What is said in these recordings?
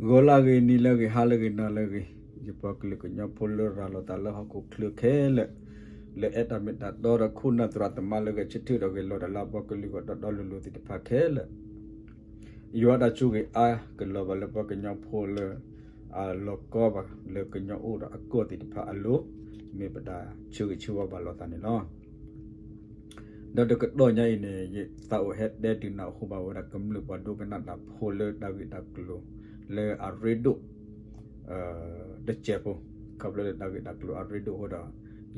ဂီၤလၢအဂ့ၤ နံၤလၢအဂ့ၤ ဟါလၢအဂ့ၤ နၤလၢအဂ့ၤ, ယပှၤကလုာ်ကညီဖိလၢရၤလီၤသးလၢဟီၣ်ခိၣ်ချၢခဲလၢာ်, လၢအဲၣ်တၢ်မ့ၢ်တၢ်တီဒီးခိၣ်နၢ်သရၣ်သမါလၢဂဲၤဆၢထၢၣ်ဒီးဂဲၤလီၤတၢ်လၢ အပှၤကလုာ်ဂီၢ်တီတီလိၤလိၤသ့ၣ်တဖၣ်ခဲလၢာ်, ယွၤတၢ်ဆိၣ်ဂ့ၤအါကလီၤဘၣ်လၢပှၤကညီဖိလၢ အလီၤကီဘၣ်လၢကညီအိၣ်ဒီးအကီၢ်သ့ၣ်တဖၣ်အလိၤ, မ့ၢ်ပတၢ်ဆၢဂ့ၤဆၢဝါဘၣ်လိာ်သးန့ၣ်လီၤ. ဒီးတကတီၢ်ညါအံၤန့ၣ် ယသးအိၣ်ဟဲတဲဒုးနၢ်ဟူဘၣ်ဝဲဒၣ် ကမျၢၢ်ပှၤဒိကနၣ်တၢ်ဖိလၢတၢ်ဂ့ၢ်တၢ်ကျိၤလၢအရ့ဒိၣ် တစဲးဖိ, ခီဖျိလၢတၢ်ဂ့ၢ်တၢ်ကျိၤအရ့ဒိၣ်အဃိဒီး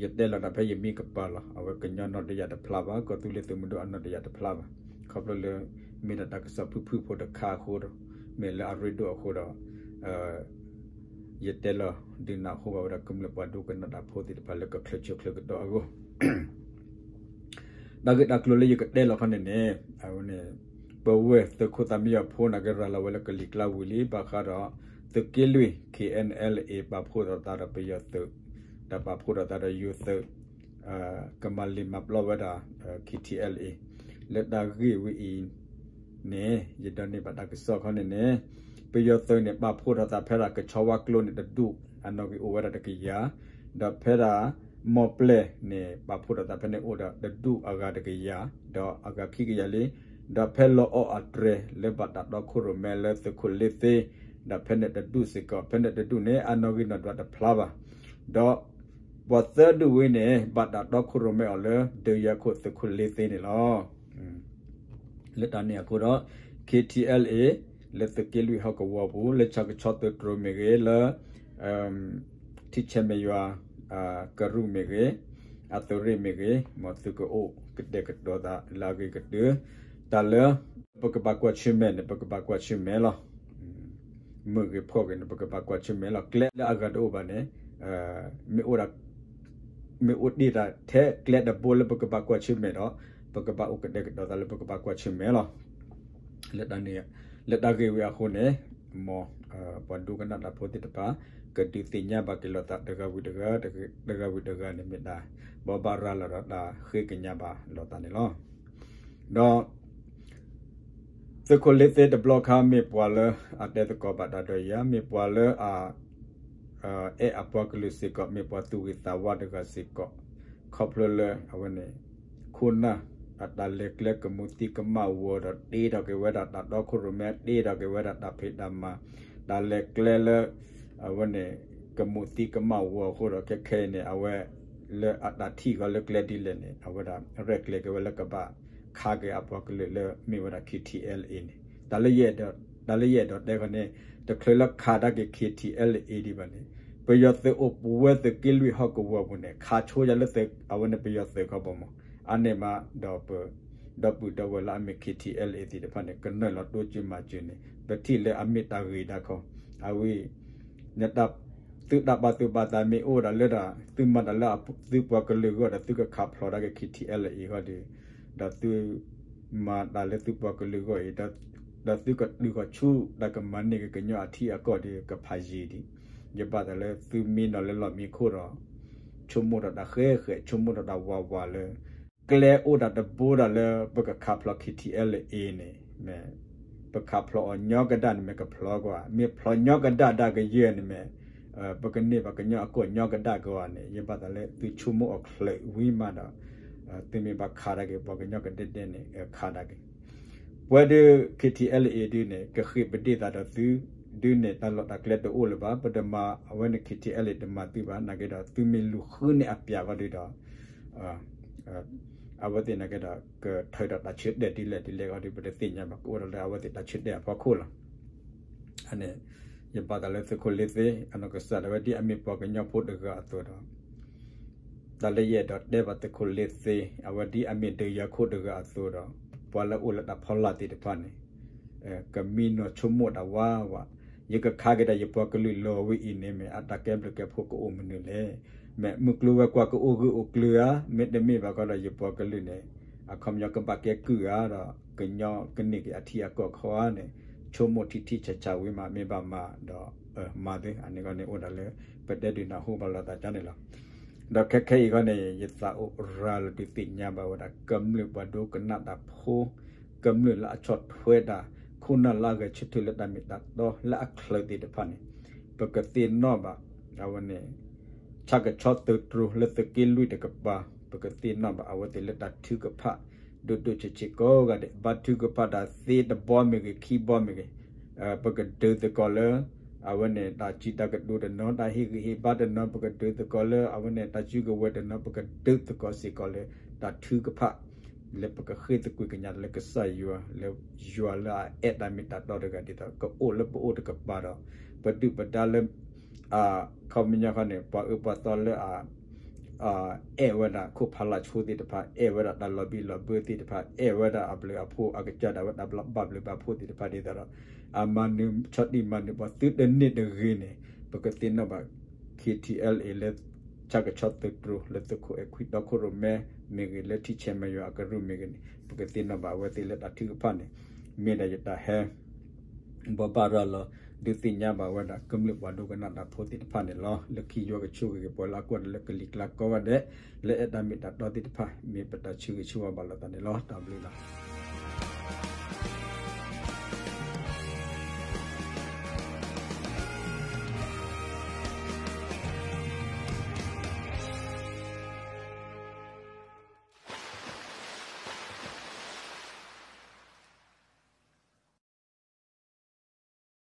ယတဲလီၤတၢ်ဖဲယမံကပၤလီၤ. အဝဲကညီနီၢ်တယၢ်တဖျါဘၣ်, ကီၢ်သူလ့ၤသုးမုၢ်ဒိၣ်အနီၢ်တယၢ်တဖျါဘၣ်, ခီဖျိလၢ မ့ၢ်ဒၣ်တၢ်ကစီၣ်ဖုၣ်ဖုၣ်ဖိတခါအဃိဒီး မ့ၢ်လၢအရ့ဒိၣ်အဃိဒီး ယတဲလီၤဒုးနၢ်ဟူဘၣ်ဝဲဒၣ်ကမျၢၢ်ပှၤဒိကနၣ်တၢ်ဖိသ့ၣ်တဖၣ်လၢကချၢဆၢချၢကတီၢ်အဂီၢ် တၢ်ဂ့ၢ်တၢ်ကျိၤလၢယကတဲလီၤခီန့ၣ်န့ၣ် အဝဲန့ၣ် ပဝဲသုးခိၣ်သးမံယီၤဖိန့ၣ်က့ၤ ရၤလီၤဝဲလၢကလံၤကျါဝံၤလံ ဘၣ်ဃးဒီး သုးက့လွံၢ် K N L A ပာ်ဖှိၣ်ထီၣ်သးဒီးပယီၤသုး, ဒီးပာ်ဖှိၣ်ထီၣ်သးဒီးယိၤသုး ကမၤလံာ်မၤပျီဝဲဒၣ် K T L A လၢတၢ်ဂ့ၢ်ဝဲအံၤန့ၣ် ယဒိးန့ၢ်ဘၣ်တၢ်ကစီၣ်ခီန့ၣ်န့ၣ် ပယီၤသုးန့ၣ် ပာ်ဖှိၣ်ထီၣ်သးဖဲဒၣ်ကဆီဝါကျိန့ၣ်တဒူၣ် အနီၣ်ဂံၢ်အိၣ်ဝဲဒၣ်တကယၤ, ဒီးဖဲဒၣ် မီၢ်ပျဲၢ်န့ၣ် ပာ်ဖှိၣ်ထီၣ်သးဖဲန့ၣ်အိၣ်ဒီးတဒူၣ်အဂၤတကယၤ, ဒီးအဂၤခံကယၤလံ, ဒီးဖဲလီၤအီၣ်အတြဲၤလၢဘၣ်တၢ်တီခိၣ်ရိၣ်မဲလၢသုးခိၣ်လ့သ့, ဒီးဖဲန့ၣ်တဒူၣ်စ့ၢ်ကီး ဖဲန့ၣ်တဒူၣ်န့ၣ် အနီၣ်ဂံၢ်နီၣ်ဒွးတဖျါဘၣ်, ဒီး ပှၤသၢဒူၣ်ဝဲန့ၣ် ဘၣ်တၢ်တီခိၣ်ရိၣ်မဲအီၤလၢ ဒုးယၤခိၣ်သုးခိၣ်လ့သ့န့ၣ်လီၤ. လၢတၢ်န့ၣ်အဃိဒီး K T L A လၢသုးက့လွံၢ်ဟီၣ်ကဝီၤပူၤ လၢဆၣ်ကဆီသုးတြိၤမ့ၢ်ဂ့ၤ လၢ ထံဆဲးမဲာ်ယွၤ ကရူၢ်မ့ၢ်ဂ့ၤ အသုးရ့ၣ်မ့ၢ်ဂ့ၤ မ်သုကအိၣ်ကတဲာ်ကတီၤသးလၢအဂ့ၤကတၢၢ်, တၢ်လၢ ပကဘၣ်ကွၢ်ဆၢၣ်မဲာ်န့ၣ် ပကဘၣ်ကွၢ်ဆၢၣ်မဲာ်လီၤ. မုၢ်ဂ့ၤဖှီၣ်ဂ့ၤန့ၣ် ပကဘၣ်ကွၢ်ဆၢၣ်မဲာ်လီၤ. ကျဲလၢအဂၤတအိၣ်ဘၣ်န့ၣ် မ့ၢ်အိၣ်ဒၣ် မ့ၢ်အိၣ်တ့ၢ်တၢ်ထဲကျဲတဘိလၢပကဘၣ်ကွၢ်ဆၢၣ်မဲာ်ဒီး ပကဘၣ်အိၣ်ကတဲာ်ကတီၤသးလၢပကဘၣ်ကွၢ်ဆၢၣ်မဲာ်လီၤ. လၢတၢ်န့ၣ် လၢတၢ်ဂ့ၢ်ဝဲအဃိန့ၣ် မ်ပှၤဒိကနၣ်တၢ်ဖိသ့ၣ်တဖၣ် ကဒုးသ့ၣ်ညါဘၣ်က့ၤလိာ်သးတဂၤဝံၤတဂၤ တဂၤဝံၤတဂၤန့ၣ်မ့ၢ်တၢ် ဘိးဘၣ်ရၤလီၤဒီးတၢ်ဃ့ကညးဘၣ်လိာ်သးန့ၣ်လီၤ. ဒီး သုးခိၣ်လ့သ့တဘျီခါ မ့ၢ်ပှၤလၢအတဲသကိးဘၣ်တၢ်ဒီးယၤ မ့ၢ်ပှၤလၢအ အဲၣ်အပှၤကလုာ်စ့ၢ်ကီး မ့ၢ်ပှၤသူၣ်ဂ့ၤသးဝါတဂၤစ့ၢ်ကီး ခီဖျိလၢအဝဲန့ၣ် ခိၣ်နၢ်အတၢ်လဲၤကျဲကမူးသံကမၣ်ဝီၤဒီး တ့ထီၣ်က့ၤဝဲဒၣ်တၢ်တီခိၣ်ရိၣ်မဲ တ့ထီၣ်က့ၤဝဲဒၣ်တၢ်ဖံးတၢ်မၤ တၢ်လဲၤကျဲလၢ အဝဲန့ၣ် ကမူးသံကမၣ်ဝီၤအဃိဒီး ခဲခဲအံၤန့ၣ် အဝဲ လၢအတၢ်ထံၣ်ဃီလၢကျဲဒ်လဲၣ်န့ၣ် အဝဲဒၣ်ရဲၣ်ကျဲၤက့ၤဝဲလၢကဘၣ်ခးက့ၤအပှၤကလုာ်လၢမ့ၢ်ဝဲဒၣ် K T L A န့ၣ် တၢ်လၢယအဲၣ်ဒိးတဲဃီန့ၣ် တချုးလၢခးတၢ်က့ၤ K T L A ဒံးဘၣ်န့ၣ် ပယီၤသုးအိၣ်ပဝဲသုးက့လွံၢ်ဟီၣ်ကဝီၤပူၤန့ၣ် ခးဆိယၤလၢအဝဲန့ၣ်ပယီၤသုးခီဘီမး အါန့ၢ်မးဒီးပ ဒီပုၢ်ဒီဝဲၢ်လၢအမ့ၢ် K T L A သ့ၣ်တဖၣ်န့ၣ် ကနုာ်လီၤတိစၢၤမၤစၢၤန့ၣ် ပထံၣ်လၢအမ့ၢ်တၢ်ဂ့ၤဒၣ်ခီ အဝဲ နတၢ် သုတၢ်ပာ်သူၣ်ပာ်သးမ့ၢ်အိၣ်ဒၣ်လၢတၢ် သုမၤတၢ်လၢသုပှၤကလုာ်ဂီၢ်ဒီး သုကခးဖျိးတၢ်က့ၤ K T L A အံၤဃီဒီး ဒီးသုမၤတၢ်လၢသုပှၤကလုာ်ဂီၢ်အံၤ ဒီးသုကတုၤဃီၤဆူတၢ်ကမၤန့ၢ်က့ၤကညီအထံအကီၢ်ဒီး ကဖးယံာ်ဒံး ယဘၣ်သးလၢသုမ့ၢ်နီၤလၢလီၢ်မံခိၣ်ဒီး ဆိကမိၣ်ဒီးတၢ်ဃဲဃဲ ဆိကမိၣ်ဒီးတၢ်ဝးဝးလၢ ကျဲအိၣ်ဒၣ်တဘိဒၣ်လၢပကခးဖျိး K T L A န့ၣ် မ့ၢ် ပခးဖျိးအီၤညီကဒၣ်န့ၣ်မ့ၢ်ကဖျိးကွၢ် မ့ၢ်ဖျိးညီကဒၣ်ဒၣ်ကယဲၢ်န့ၣ်မ့ၢ် ပကန့ၢ်ဘၣ်ကညီအကီၢ်ညီကဒၣ်ကွၢ်န့ၣ် ယဘၣ်သးလၢသုဆိကမိၣ်အီၤချၢးဝံၤမးဒီး သုမ့ၢ်ဘၣ်ခးတၢ်က့ၤ ပှၤကညီကဒဲဒဲန့ၣ် ခးတၢ်က့ၤ ပဝဲဒုး K T L A ဒုးန့ၣ် ကဃ့ၢ်ပဒ့ၣ်သးဒီးသု ဒုးန့ၣ် တၢ်လီၢ်တၢ်ကျဲတအိၣ်လၢၤဘၣ် ပတမၤ အဝဲန့ၣ် K T L A တမၤသုဘၣ် နာ်က့ဒီး သုမ့ၢ်လူၤဃုန့ၢ်အပျးဃီဒုးဒီး အဝဲသ့ၣ်နာ်က့ဒီး ကထၢဒီးတၢ်ဆၢတဲာ်ဒ်လဲၣ်ဒ်လဲၣ်ဂီၢ်ဒုး ပတသ့ၣ်ညါဘၣ် ကအိၣ်ဒီးလၢအဝဲသ့ၣ်တၢ်ဆၢတဲာ်အဖီခိၣ်လီၤ. အန့ၣ် ယဘၣ်သးလၢသုးခိၣ်လ့သ့ အနီၢ်ကစၢ်ဒၣ်ဝဲဒ်အမ့ၢ်ပှၤကညီဖိတဂၤအသိးဒီး တၢ်လၢယအဲၣ်ဒိးတဲဘၣ်သုးခိၣ်လ့သ့ အဝဲဒ်အမ့ၢ်ဒုးယၤခိၣ်တဂၤအသိးဒီး ပှၤလၢအိၣ်လၢတၢ်ဖီလာ်သ့ၣ်တဖၣ်န့ၣ် ကမံနီၤဆိကမိၣ်တၢ်ဝးဝး ယကခးက့ၤတၢ်ယပှၤကလုာ်လီၤဝဲအံၤန့ၣ် မ့ၢ်အတၢ်ကဲဘျုးကဲဖှိၣ်ကအိၣ်မနုၤလဲၣ်. မ့ၢ်မုၢ်ကျိၤဝဲၤကွာ်ကအိၣ်ဂၢၢ်အိၣ်ကျၢၤဧါ မ့တမ့ၢ်ဘၣ်ဃီဒီးယပှၤကလုာ်န့ၣ် အခီပညီကဘၣ်ကဲကုၢ်ဧါဒီး ကညီကန့ၢ်က့ၤအထံအကီၢ်ခီဧါန့ၣ် ဆိကမိၣ်ထံထံဆးဆးဝံၤမး မ့ၢ်ဘၣ်မၤဒီး မၤသ့ အန့ၣ်ဂီၢ်န့ၣ်အိၣ်ဒၣ်လၢ ပတဲဒုးနၢ်ဟူဘၣ်လိာ်သးကန့ၣ်လီၤ. ဒီးခဲခဲအံၤဂီၢ်န့ၣ် ယသးအိၣ်ရၤလီၤဒုးသ့ၣ်ညါဘၣ်ဝဲဒၣ် ကမျၢၢ်ပှၤဒိကနၣ်တၢ်ဖိ ကမျၢၢ်လၢအဆီၣ်ထွဲတၢ် ခိၣ်နၢ်လၢအဂဲၤဆၢထၢၣ်လၢတၢ်မ့ၢ်တၢ်တီလၢအချၢသ့ၣ်တဖၣ်န့ၣ် ပကသ့ၣ်နီၣ်ဘၣ် အဝဲန့ၣ် ဆၣ်ကဆီသုးတြိၤလၢသုးက့လွံၢ်တကပၤ ပကသ့ၣ်နီၣ်ဘၣ်အဝဲသ့ၣ်လၢတၢ်ထုကဖၣ် ဒိၣ်ဒိၣ်ဆံးဆံးကိးဂၤဒဲး ဘါထုကဖၣ်တၢ်သ့တဘီမ့ၢ်ဂ့ၤ ခံဘီမ့ၢ်ဂ့ၤ ပကဒုးသကိးလၢ အဝဲန့ၣ် တၢ်စံးတၢ်ကတိၤတနီၤ တၢ်ဟ့ၣ်ဂံၢ်ဟ့ၣ်ဘါတနီၤ ပကဒုးသကိးလၢ အဝဲန့ၣ် တၢ်စုကဝဲၤတနီၤ ပကဒုးသကိးစ့ၢ်ကီးလၢ တၢ်ထုကဖၣ် လၢပကဃ့ၢ်သကွံာ်ကညးလၢကစၢ်ယွၤ လၢယွၤလၢအအဲၣ်တၢ်မ့ၢ်တၢ်တီတဂၤဒ်သိး ကအိၣ်လၢပအိၣ်တကပၤဒီး ပဒုၣ်ပဒါလၢ အခီပညီဃီန့ၣ် ပှၤအၢပှၤသီလၢအ အဲၣ်ဝဲဒၣ်ခိၣ်ဖးလၢ်ဆိသ့ၣ်တဖၣ် အဲၣ်ဝဲဒၣ်တၢ်လီၤဘံၣ်လီၤဘၢသ့ၣ်တဖၣ် အဲၣ်ဝဲဒၣ်အဘျုးအဖှိၣ် အကစၢ်ဒၣ်ဝဲတၢ်ဘၣ်ဘျုးဘၣ်ဖှိၣ်သ့ၣ်တဖၣ်ဒ်သိးဒီး အမၤနၢၤဆီၣ်တံၢ်မၤနၢၤပှၤသုတန့ၢ်တဂ့ၤန့ၣ် ပကသ့ၣ်နီၣ်ဘၣ် ခ့ထံအဲလ်အ့ လၢ ဆၣ်ကဆီသုးတြိၤ လၢသုးခိၣ်အဲၣ်ခွံဒီခိၣ်ရိၣ်မဲ မ့ၢ်ဂ့ၤ လၢထံဆဲးမဲာ်ယွၤအကရူၢ်မ့ၢ်ဂ့ၤန့ၣ် ပကသ့ၣ်နီၣ်ဘၣ်အဝဲသ့ၣ်လၢတၢ်ထုကဖၣ်န့ၣ် မ့ၢ်ဒၣ်ယတၢ်ဟဲ ဘိးဘၣ်ရၤလီၤ ဒုးသ့ၣ်ညါဘၣ်ဝဲဒၣ် ကမျၢၢ်ပှၤဒိကနၣ်တၢ်ဖိသ့ၣ်တဖၣ်န့ၣ်လီၤ. လၢခံယွၤကဆိၣ်ဂ့ၤက့ၤပှၤလၢအကွၢ်တၢ်လၢကလံၤကျါကိးဂၤဒဲး လၢအဲၣ်တၢ်မ့ၢ်တၢ်တီသ့ၣ်တဖၣ် မ့ၢ်ပတၢ်ဆၢဂ့ၤဆၢဝါဘၣ်လိာ်သးန့ၣ်လီၤ. တၢ်ဘျုးလီၤ.